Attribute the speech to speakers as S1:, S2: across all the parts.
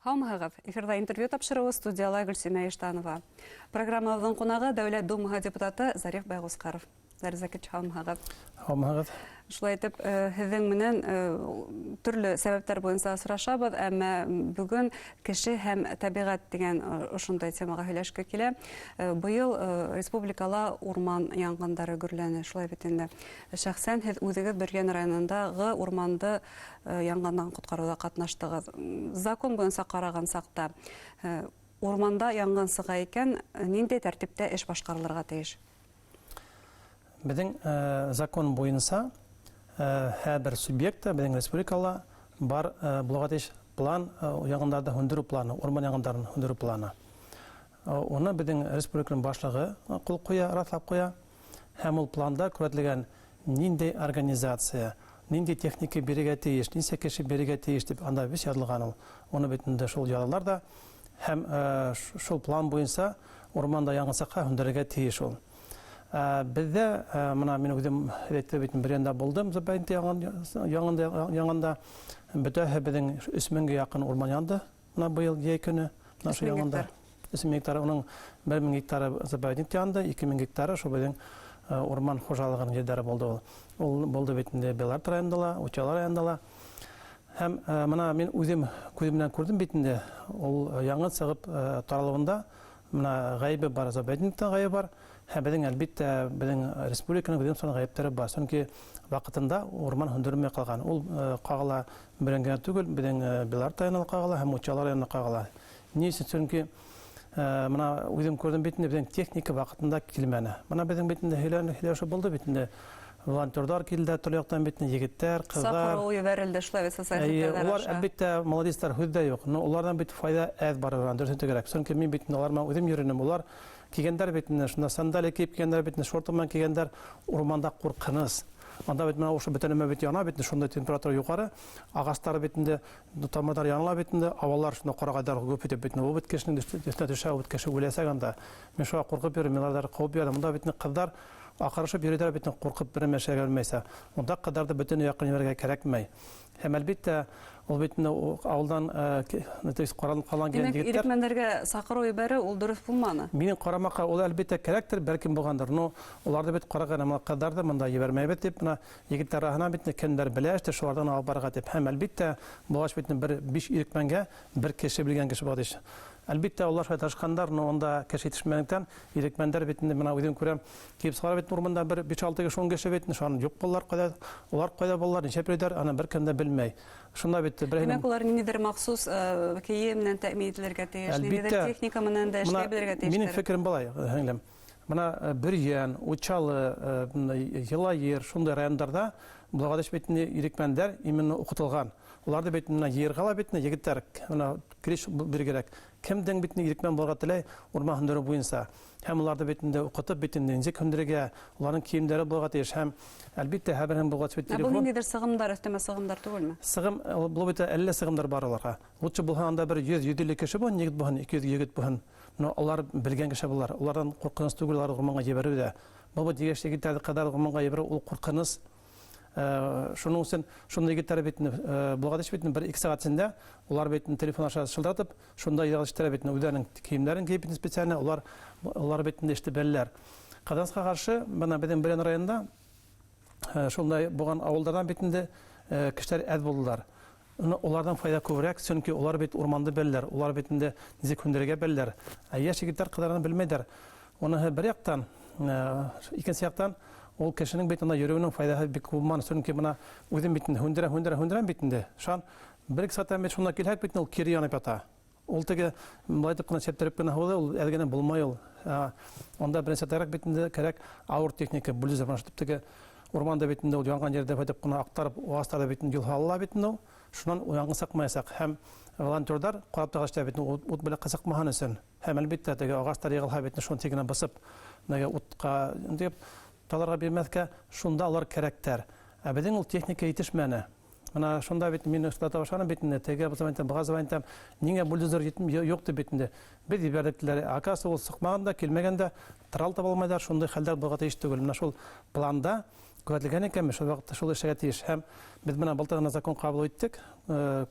S1: Һаумыһығыҙ! Эфирҙа интервью тапшырыуы, студияла Гөлсимә Иштанова. Программабыҙҙың ҡунағы — Дәүләт Думаһы депутаты Зариф Байғусҡаров. Зариф Закирович, һаумыһығыҙ!
S2: Һаумыһығыҙ!
S1: Шулай итеп, һеҙҙең менән төрлө сәбәптәр буйынса осрашабыҙ, әммә бөгөн кеше һәм тәбиғәт тигән ошондай темаға һөйләшке килә. Быйыл республикала урман янғындары гөрләне, шулай бит инде. Шәхсән һеҙ үҙегеҙ Бөрйән районындағы урманды янғындан ҡотҡарыуҙа ҡатнаштығыҙ. Закон буйынса ҡараған саҡта, урманда янғын сыға икән, ниндәй тәртиптә эш башҡарылырға тейеш?
S2: Беҙҙең закон буйынса һәр бер субъектта, беҙҙең республикала бар булырға тейеш план, янғындарҙы һүндереү планы, урман янғындарын һүндереү планы. Уны беҙҙең республиканың башлығы ҡул ҡуя, раҫлап ҡуя. Һәм ул планда күрһәтелгән ниндәй организация, ниндәй техника бирергә тейеш, нисә кеше бирергә тейеш тип анда весь яҙылған ул. Уны бит инде шул яҙалар да һәм шул план буйынса урманда янгын сыҡһа һүндерергә тейеш ул. Беҙҙә мына мин үҙем әйтте бит, бер янда булдым, заповедникта янгын янгында бөтәһе беҙҙең 3000-гә яҡын урман янды. Мына быйыл йәй көнө мына ошо янгында 3000 гектар, уның 1000 гектары заповедник янды, 2000 гектары шул беҙҙең урман хужалығының ерҙәре булды ул. Ул булды бит инде Беларт районында ла, Учалы районында ла. Һәм мына мин үҙем күҙем менән күрҙем бит инде, ул янгын сығып таралыуында мына ғәйебе бар, заповедниктың ғәйебе бар, һәм беҙҙең, әлбиттә, беҙҙең республиканың ведомствоның ғәйептәре бар. Сөнки ваҡытында урман һүндерелмәй ҡалған. Ул ҡағыла Бөрйән генә түгел, беҙҙең Беларт районына ла ҡағыла һәм Учалы районына ҡағыла. Ни өсөн? Сөнки мына үҙем күрҙем бит инде, беҙҙең техника ваҡытында килмәне. Мына беҙҙең бит инде һөйләшеп булды бит инде. Волонтерҙар килде төрлө яҡтан бит инде, егеттәр, ҡыҙҙар.
S1: Саҡырыу ебәрелде шулай бит социаль селтәрҙәр
S2: аша. Улар, әлбиттә, молодецтар, һүҙ ҙә юҡ. Но уларҙан бит файҙа әҙ барыбер, дөрөҫөн әйтергә кәрәк. Сөнки мин бит инде алар менән үҙем йөрөнөм. Улар кигәндәр бит инде, шунда сандали кейеп кигәндәр бит инде, шорты менән кигәндәр. Урманда ҡурҡыныс. Анда бит менә ошо бөтә нәмә бит яна бит, шундай температура югары. Агачтар бит инде, тамырлар яныла бит инде, авалар шунда карагайдар күп итеп бит. Ул бит кешенең өстенә төшә, ул бит кеше үләсәк анда. Мин шуңа куркып йөрим, мин аларны куып йөрим. Монда бит кызлар акырышып йөриләр бит, куркып бер нәмә эшләргә белмәйсә. Монда кызларны бөтенләй якын җибәрергә кәрәкмәй. Һәм әлбиттә, ул бит инде авылдан, то есть каралып калган
S1: килгән егетләр. Димәк, ирекмәннәргә сакыру ебәрү ул дөрес булманы.
S2: Минем карамакка, ул әлбиттә кәрәктер, бәлкем булгандыр. Но уларны бит караган, менә кызларны монда ебәрмәйбез дип, менә егетләр арасына бит кемнәр белә эште, шулардан алып барырга дип. Һәм әлбиттә, булгач бит бер биш ирекмәнгә бер кеше белгән кеше була диш. Әлбиттә, улар шулай тырышканнар, но анда кеше җитешмәгәнлектән, ирекмәннәр бит инде менә үзем күрәм, Килеп сығара бит урманда бер 5-6 кеше, 10 кеше бит, шуны юк булалар кайда, улар кайда булалар, нишләп йөриләр, аны беркем дә белмәй. Шунда бит бер
S1: Димәк, улар ниндидер махсус кейем менән тәэмин ителергә тиеш, ниндидер техника менән дә эшләй белергә тиештер.
S2: Минем фикерем былай, һеңлем. Мына Бөрйән, Учалы, Йылайыр, шундый райондарда Благодеш бит инде ирекмәннәр именно укытылган. Уларны бит менә йыерга ла бит инде егетләр, менә креш биргәрәк. Кемдең бит инде ирекмән булырга теләй, урман һөндерү буенча. Һәм уларны бит инде укытып бит инде ничек һүндерергә, уларның киемнәре булырга тиеш һәм, әлбиттә, һәрберһенең булырга тиеш бит
S1: телефон. Ә бу ниндидер сыгымнар, өстәмә сыгымнар түгелме?
S2: Сыгым, бу бит әллә сыгымнар бар аларга. Лучше булһын анда бер 100-150 кеше булһын, егет булһын, 200 егет булһын. Но алар белгән кеше булар. Улардан куркыныч түгел алар урманга җибәрү дә. Бу бит яшь егетләрне кадәр урманга җибәрү ул куркыныч. Шуның өчен шундый егетләр бит булгач бит бер-ике сәгать эчендә улар бит телефон аша шылтыратып, шунда егетләр бит үзләренең киемнәрен киеп специально улар улар бит эште беләләр. Казанска каршы менә безнең Бөрән районында шундай булган авылдардан бит инде кешеләр әз булдылар. Улардан файда күбрәк, чөнки улар бит урманды беләләр, улар бит инде ничек һүндерергә беләләр. Ә яшь егетләр кызларны белмәйдәр. Уныһы бер яктан, икенче яктан, ул кешенең бит анда йөрүенең файдаһы бик күп булманы, чөнки менә үзем бит инде һүндерәм, һүндерәм, һүндерәм бит инде. Шан бер-ике сәгатьтән бит шунда килһәк бит ул кире янып ята. Ул теге болай итеп кенә септереп кенә һуды, ул әз генә булмай ул. Анда беренче кәрәк бит инде, кәрәк авыр техника, бульдозер менә шул теге урманда бит инде ул янган җирдә итеп кенә актарып, агачларда бит инде юл һалыла бит инде ул. Шуннан янгын чыкмаячак. Һәм волонтерлар карап торгач та бит ут белән кызыкмаһын өчен. Һәм әлбиттә теге агачлар егылһа бит шуны тик генә басып, теге утка дип таларга бирмәскә, шунда алар кәрәктәр. Ә безнең ул техника җитешмәне. Менә шунда бит мин эшләтә башладым бит инде. Теге звонить итәм, буга звонить итәм. Ниңә бульдозер юк дип бит инде. Без җибәрдек диләр. Оказывается, ул чыкмаган да, килмәгән дә, трал таба алмыйлар. Шундый хәлләр булырга тиеш түгел. Менә шул планда Күрһәтелгән икәнме, шул вакытта шул эшләргә тиеш. Һәм без менә былтыр гына закон кабул иттек,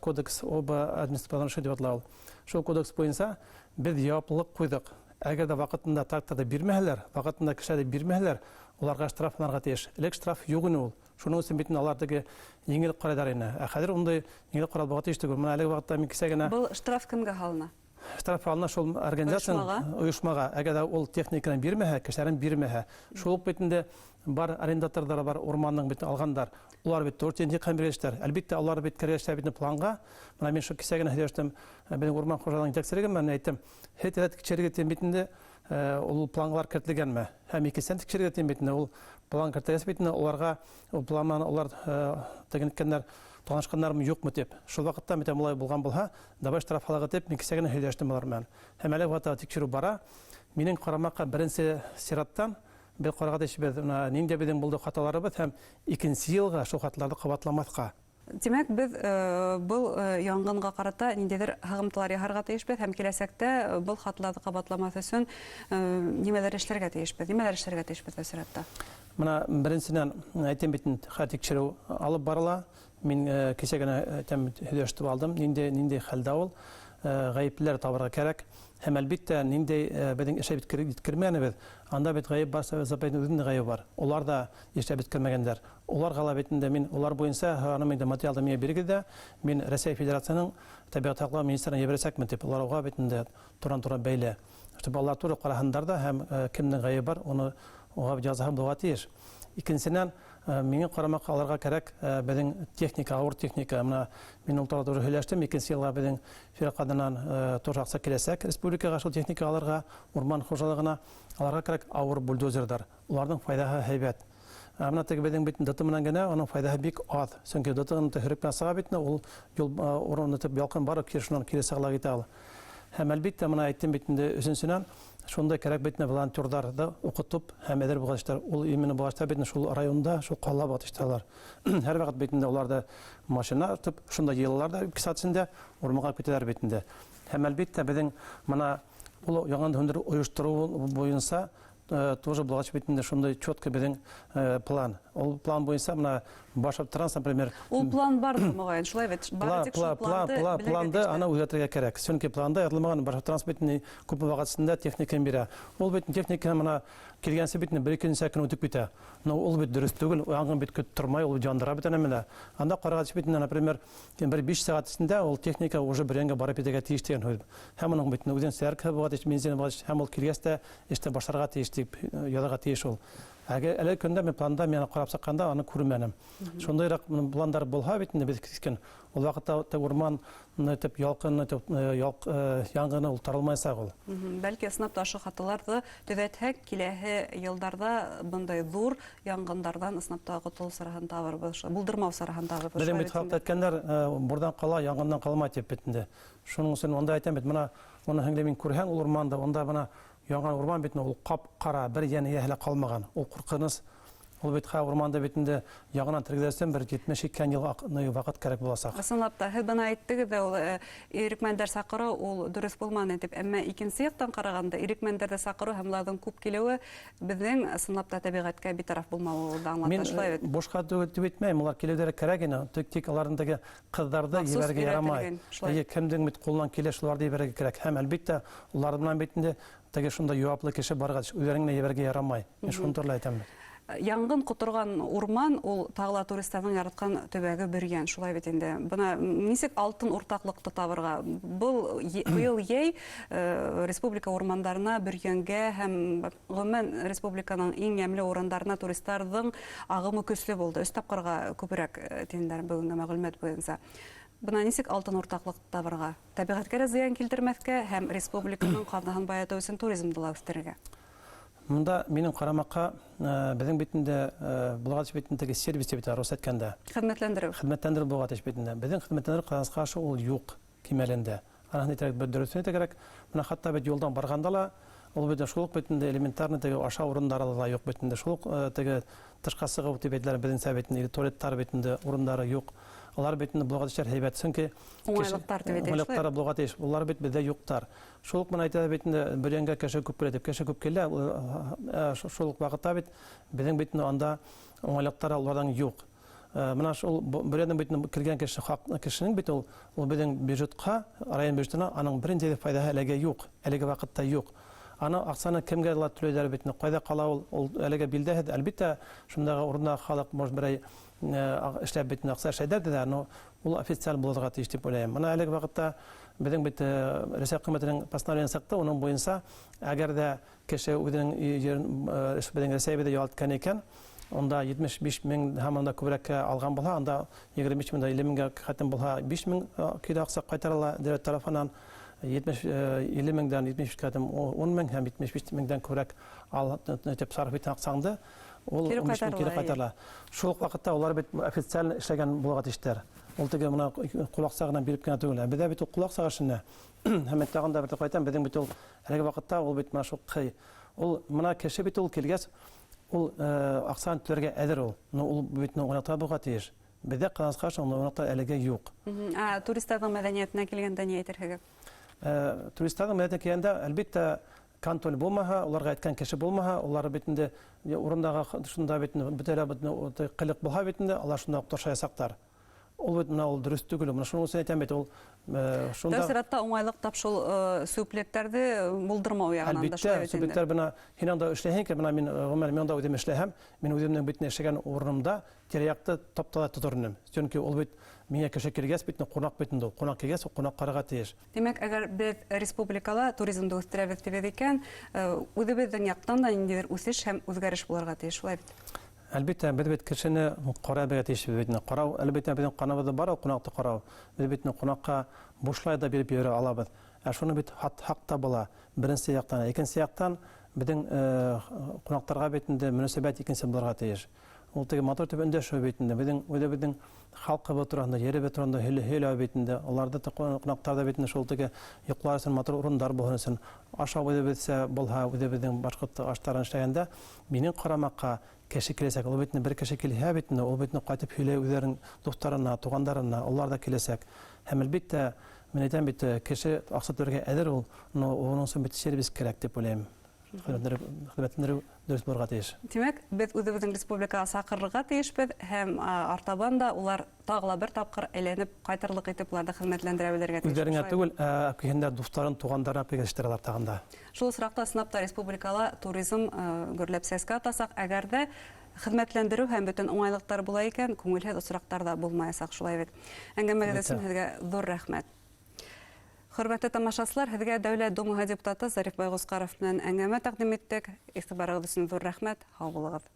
S2: Кодекс об административном правонарушении дип атала ул. Шул кодекс буенча без җаваплылык куйдык. Әгәр дә вакытында тракторны бирмәһәләр, вакытында кешеләрне бирмәһәләр, уларга штраф янарга тиеш. Элек штраф юк ине ул. Шуның өчен бит инде алар теге җиңел карыйлар ине. Ә хәзер ундый җиңел карау булырга тиеш түгел. Менә әлеге вакытта мин кичә генә
S1: Был штраф кемгә һалына?
S2: Штраф алына шул организациянең
S1: Оешмага?
S2: Оешмага. Әгәр дә ул техниканы бирмәһә, кешеләрен бирмәһә. Шул ук бит инде бар арендаторлар бар, урманның бит алгандар. Улар бит тоже техниканы биргәчләр. Әлбиттә, алар бит кергәчләр бит планга. Менә мин шул кичә генә сөйләштем, безнең урман хуҗалыгының җитәкчелеге белән әйттем. Һәр тирә тикшерергә тиен бит инде, ул плангалар кертелгәнме? Һәм икенчедән тикшерергә тиен бит инде, ул план кертелгәч бит инде, уларга ул план белән алар тегенткәннәр, танышканнармы, юкмы дип. Шул вакытта бит болай булган булһа, давай штраф алырга дип, мин кичә генә сөйләштем алар белән. Һәм әле вакытта тикшерү бара. Минем карамакка беренче чираттан без карарга тиешбез, менә нинди безнең булды хаталарыбыз һәм икенче елга шул хаталарны кабатламаска.
S1: Димәк, без был янгынга карата ниндидер һыгымтылар яһарга тиешбез һәм киләсәктә был хаталарны кабатламас өчен нимәләр эшләргә тиешбез? Нимәләр эшләргә тиешбез без чиратта?
S2: Менә беренчедән, әйтәм бит инде, хәл тикшерү алып барыла. Мин кичә генә әйтәм, сөйләшеп алдым, нинди нинди хәлдә ул. Гаеплеләр табырга кирәк. Һәм әлбиттә, нинди безнең эшләп җиткермәгәнебез, анда бит гаеп бар, заповедник үзенең дә гаебе бар. Улар да эшләп җиткермәгәннәр. Уларга ла бит инде мин улар буенча сораным инде, материалды миңа бирегез дә, мин Рәсәй Федерацияның табигать саклау министрына җибәрәчәкмен дип, улар уга бит инде туран-тура бәйле. Чтобы алар туры караһыннар да һәм кемнең гаебе бар, уны уга җәзаһы булырга тиеш. Икенчедән, минем карамакка алырга кирәк безнең техника, авыр техника. Менә мин ул турыда уже сөйләштем. Икенче елга безнең фиркаданнан тоже акча киләчәк республикага шул техника алырга, урман хуҗалыгына. Аларга кирәк авыр бульдозерлар. Уларның файдаһы һәйбәт. Ә менә теге безнең бит ДТ белән генә аның файдаһы бик аз. Чөнки ДТ-ны һөреп кенә чыга бит, ул юл урынны итеп ялкын барып кире шуннан кире чыгыла китә ул. Һәм әлбиттә, менә әйттем бит инде, өченчедән, шундай кирәк бит волонтерларны укытып һәм әзер булган эшләр. Ул именно булгачлар бит шул районда, шул кала булган эшләр. Һәрвакыт бит инде уларда машина тотып, шунда җыелалар да 2 сәгать эчендә урманга китәләр бит инде. Һәм әлбиттә, безнең менә ул янгын һүндерү оештыру буенча тоже булгач бит инде шундый четкий безнең план. Ул план буенча менә Башавтотранс, например,
S1: Ул план бар да, мөгаен, шулай бит. Бары тик шул планды белергә
S2: планды аны үзгәртергә кирәк. Чөнки планда язылмаган Башавтотранс бит инде күпме вакыт эчендә техниканы бирә. Ул бит техника менә килгәнче бит инде бер-ике ничә көн үтеп китә. Но ул бит дөрес түгел, янгын бит көтеп тормай, ул бит яндыра бит әнә менә. Анда карагач бит инде, например, бер 5 сәгать эчендә ул техника уже бер янга барып җитәргә тиеш дигән һүз. Һәм аның бит үзенең соляркасы булырга тиеш, бензины булырга тиеш, һәм ул килгәч тә эштә башларга тиеш дип язарга тиеш ул. Әгәр әлеге көндә мин планда мин аны карап чыкканда аны күрмәдем. Шундыйрак пландар булһа бит инде без кискән. Ул вакытта теге урман итеп ялкын итеп янгыны ул таралмаячак ул.
S1: Бәлки ысынлап та ошо хаталарны төзәтһәк, киләһе елларда бындай зур янгыннардан ысынлап та котылу чараһын табырбыз, булдырмау чараһын табырбыз.
S2: Безнең бит халыкта әйткәннәр, бурдан кала, янгыннан калма дип бит инде. Шуның өчен монда әйтәм бит, менә моны һеңле мин күрһәң ул урманда, монда менә янган урман бит ул кап-кара, бер яне яһелә калмаган. Ул куркыныч. Ул бит хә урманда бит инде яңадан тергезәсен бер 70-80 ел вакыт кирәк булачак.
S1: Ысынлап та, һеҙ бына әйттегеҙ ҙә ул ирекмәндәр саҡырыу ул дөрөҫ булманы тип. Әммә икенсе яҡтан ҡарағанда ирекмәндәрҙе саҡырыу һәм уларҙың күп килеүе беҙҙең ысынлап та тәбиғәткә битараф булмауыбыҙҙы аңлата,
S2: Мин
S1: шулай бит?
S2: бушка түгел дип әйтмәйем, улар килеүҙәре кәрәк ине. Тик уларҙың теге ҡыҙҙарҙы
S1: Махсус
S2: ебәрергә ярамай.
S1: өйрәтелгән, шулай.
S2: Әйе, кемдең бит ҡулынан килә, шуларҙы ебәрергә кәрәк. Һәм әлбиттә, улар менән бит инде теге шунда яуаплы кеше баргач, үҙҙәрен генә ебәрергә ярамай. Мин шуны турында әйтәм.
S1: Янгын ҡоторған урман ул тағы ла туристарҙың яратҡан төбәге Бөрйән, шулай бит инде. Бына нисек алтын уртаҡлыҡты табырға? Был быйыл йәй республика урмандарына, Бөрйәнгә һәм ғөмүмән республиканың иң йәмле урындарына туристарҙың ағымы көслө булды. Өс тапҡырға күберәк тинеләр бөгөнгө мәғлүмәт буйынса. Бына нисек алтын уртаҡлыҡ табырға? Тәбиғәткә лә зыян килтермәҫкә һәм республиканың ҡаҙнаһын байытыу өсөн туризмды ла үҫтерергә.
S2: Мында минең ҡарамаҡҡа, беҙҙең бит инде, булға тейеш бит инде теге сервис тип әйтә, рус әйткәндә.
S1: Хеҙмәтләндереү.
S2: Хеҙмәтләндереү булға тейеш бит инде. Беҙҙең хеҙмәтләндереү ҡыҙғанысҡа ҡаршы ул юҡ кимәлендә. Анаһын әйтергә, бер дөрөҫөн әйтергә кәрәк. Бына хатта бит юлдан барғанда ла, ул бит шул уҡ бит инде элементарный теге ашау урындары ла юҡ бит инде. Шул уҡ, теге тышҡа сығыу тип әйтәләр беҙҙеңсә бит инде, туалеттар бит инде урындары юҡ. Алар бит инде булырга тиешләр һәйбәт. Чөнки
S1: уңайлыктар дип әйтәйек.
S2: Уңайлыктар булырга тиеш. Улар бит бездә юктар. Шул ук менә әйтәләр бит инде Бөрйәнгә кеше күп килә дип. Кеше күп килә, шул ук вакытта бит безнең бит инде анда уңайлыктар алардан юк. Менә шул Бөрйәннең бит килгән кеше хак кешенең бит ул ул безнең бюджетка, район бюджетына аның бернинди дә файдасы әлегә юк. Әлеге вакытта юк. Аны акчаны кемгә алар түләйләр бит, кайда кала ул, ул әлегә билдәһез. Әлбиттә, шундагы урындагы халык, может, берәй эшләп бит акча эшләйдер дә, но ул официаль булырга тиеш дип уйлыйм. Менә әлеге вакытта безнең бит Рәсәй хөкүмәтенең постановление чыкты, уның буенча, әгәр дә кеше үзенең җирен безнең Рәсәйбездә ял иткән икән, анда 75 мең һәм анда күбрәккә алган булса, анда 25 мең да 50 меңгә хәтем булса, 5 мең кире акча кайтарыла дәүләт тарафыннан. 70 50 меңдән 75 кә хәтем 10 мең һәм 75 меңдән күбрәк ал итеп сарыф иткән акчаңды, ул 15 мең кире кайтарыла. Шул ук вакытта алар бит официально эшләгән булырга тиешләр. Ул теге менә кул акча гына биреп кенә түгел. Ә бездә бит ул кул акчага эшләнә. Һәм мин тагын да бер тапкыр әйтәм, безнең бит ул әлеге вакытта ул бит менә шул кый. Ул менә кеше бит ул килгәч, ул акчаны түләргә әзер ул. Но ул бит уйната булырга тиеш. Бездә кызганычка каршы андый уйнаклар әлегә юк.
S1: Ә туристларның мәдәниятенә килгәндә ни әйтерһегез?
S2: Туристларның мәдәниятенә килгәндә, әлбиттә, контроль булмаһа, уларга әйткән кеше булмаһа, улар бит инде урындагы шунда бит инде бөтәләр бит инде кылык булһа бит инде, алар шунда ук ташаячаклар. Ул бит менә ул дөрес түгел. Менә шуның өчен әйтәм бит, ул шунда
S1: Тәү чиратта уңайлык тап шул сүплектәрде булдырмау ягынан да шулай
S2: бит инде. Әлбиттә, сүплектәр менә һин анда эшләһең икән, менә мин гомумән мин анда үзем эшләһәм, мин үземнең бит эшләгән урынымда тирә-якты таптала тотыр инем. Чөнки ул бит миңа кеше килгәч бит, кунак бит инде ул. Кунак килгәч, ул кунак карарга тиеш.
S1: Димәк, әгәр без республикала туризмды үстерәбез дибез икән, үзебезнең яктан да ниндидер үсеш һәм үзгәреш булырга тиеш, шулай бит?
S2: Әлбиттә, без бит кешене карай белергә тиешбез бит. Карау, әлбиттә, безнең каныбызда бар ул кунакты карау. Без бит кунакка бушлай да биреп йөрә алабыз. Ә шуны бит хак та була, беренче яктан. Икенче яктан, безнең кунакларга бит инде мөнәсәбәт икенче булырга тиеш. Ул теге матур итеп эндәшү бит инде. Безнең үзебезнең халкыбыз турында, еребез турында һөйләү бит инде. Аларда да кунаклар да бит инде шул теге йоклар өчен матур урыннар булсын өчен. Ашау үзебезчә булһа, үзебезнең башкорт ашларын эшләгәндә, минем карамакка кеше киләчәк. Ул бит инде бер кеше килһә бит инде, ул бит инде кайтып һөйләй үзләренең дусларына, туганнарына, алар да киләчәк. Һәм әлбиттә, мин әйтәм бит, кеше акча түләргә әзер ул, но уның өчен бит сервис кирәк дип уйлыйм. Хезмәтләндерү дөрес булырга тиеш.
S1: Димәк, без үзебезнең республикага чакырырга тиешбез һәм артабан да улар тагы ла бер тапкыр әйләнеп кайтырлык итеп уларны хезмәтләндерә белергә тиеш.
S2: Үзләренә түгел, ә әпкәһендә дусларын, туганнарын әпкәгә алар тагын да.
S1: Шул очракта сынап та республикала туризм гөрләп сәскә атасак, әгәр дә хезмәтләндерү һәм бөтен уңайлыктар була икән, күңелһез очрактар да булмаячак, шулай бит. Әңгәмәгез өчен һеҙгә ҙур рәхмәт. Хөрмәтле тамашасылар, һеҙгә Дәүләт Думаһы депутаты Зариф Байгускаров менән әңгәмә тәкъдим иттек. Игътибарыгыҙ өсөн ҙур рәхмәт. Һау булығыҙ.